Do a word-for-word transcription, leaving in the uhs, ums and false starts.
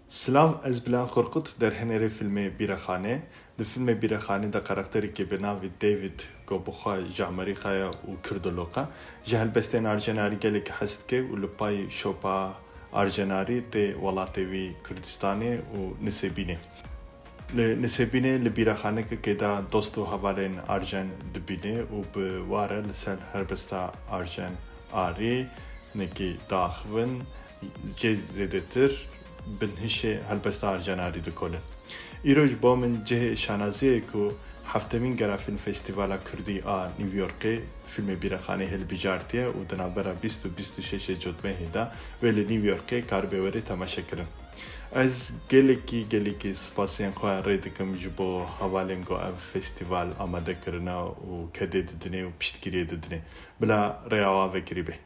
Silav, ez Bilal Korkut, derhênerê fîlmê Bîrexane. Di fîlmê Bîrexane de karakterekî bi navê David ku bi xwe ji Amerîkaya û Kurdoloq e, ji helbestên Arjenarî gelekî hez dike û li pay şopa Arjenarî tê welatê wî Kurdistanê û Nisêbînê. Li Nisêbînê li bîrexanekekê de dost û hevalên Arjen dibîne û bi ware li ser helbesta Arjen Arî nekî diaxivin, cê zêdetir binhişê helbesta Arjen Arî dikolin. Îro ji bo min cihê şanaziyê ye ku heftemîn Gera Film Festîvala Kurdî a New Yorkê fîlmê Bîrexanê hilbijartiye û di navbera bîst û bîst û şeşê Cotmehê de wê li New Yorkê karibe were temaşekirin. Ez gelekî, gelekî spasên xwe rê dikim ji bo hevalên ku ev festîval amade kirine û kedê didinê û piştgiriyê didinê. Bila rêya wan vekirî be.